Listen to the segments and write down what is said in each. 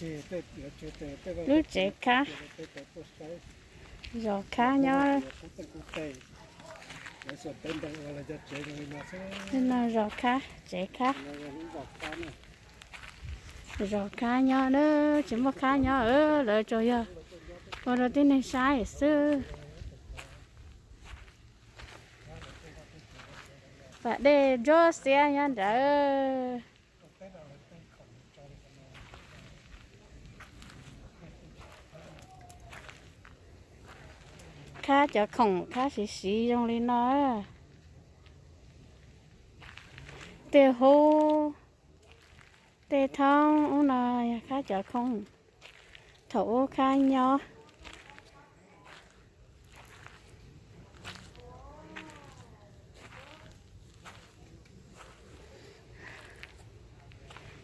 Lub tsev khab, zos khab nyob. No zos khab, tsev khab. Zos khab nyob na, tsis muaj khab nyob, lawv tsuas yog ua rau tib neeg saib xwb. Pas dej ntsuab xiab nyob nrad. Khab cov khoom khab siv siv zoo li no. Tej hub, tej thoob ub no yog khab cov khoom thaum ub khab nyob.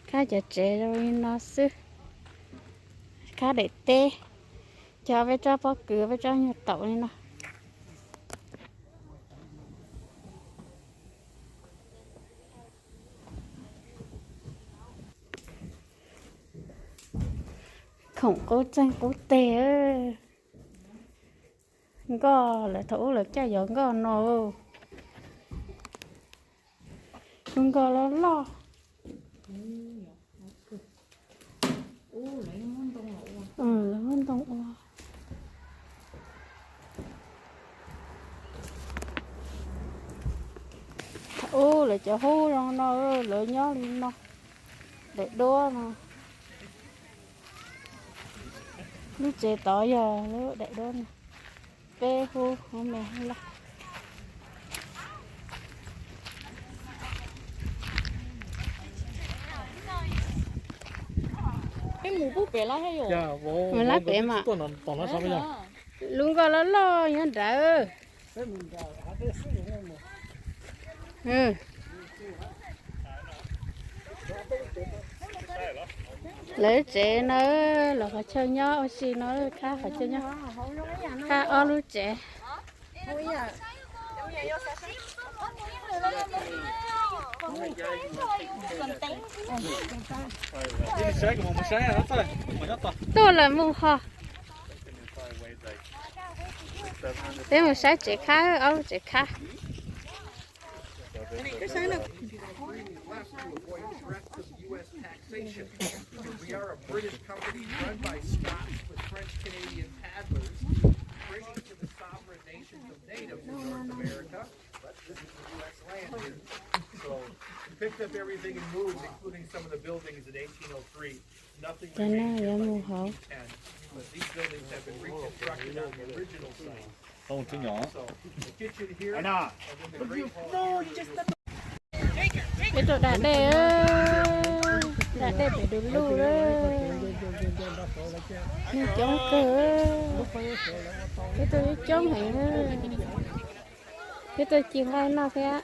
Khab cov tsev zoo li no xwb. Khab daim teb, cog peb tsob pob kws peb tsob nyuag taum li no. Khoom qub txeeg qub teg. Nkoj lawv thaum ub lawv caj yov nkoj no. Lub nkoj loj loj. Lawv muab ntoo ua. Thaum ub lawv cov hub zoo no, lawv nyob li no. Daim duab no. Lub tsev tod yog lub daim duab no. Peb hub, hub me hub loj. Mus lab pem mas. Lub nkoj loj loj nyob nrad. Lawv tsev no, los qhov chaw nyob ua si no, khab qhov chaw nyob, khab ob lub tsev. Tuaj lawm mus ho. Peb mus saib tsev khab, ob lub tsev khab. Taxation. We are a British company run by Scots with French Canadian paddlers, trading to the sovereign nations of natives in North America, but this is the U S land here. So we picked up everything and moved, including some of the buildings in eighteen oh three. Nothing remains here by eighteen ten, but these buildings have been reconstructed on the original site. So the kitchen here, and then the great hall here. Peb tuaj da dej, da dej pem du lug, neeg coob kawg, peb tuaj coob heev. Peb tuaj ci nqaij noj thiab.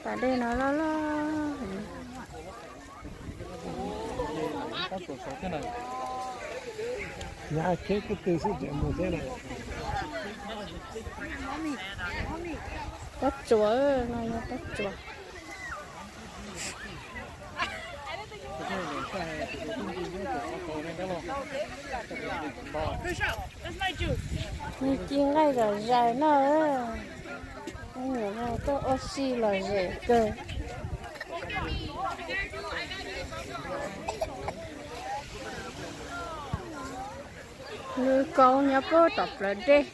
Pas dej no loj loj. Pob tsuas no yog pob tsuas. Nws ci nqaij zom zaws no. Tuaj ua si lom zem kawg. Lub kaub nyob puag tom plawv dej.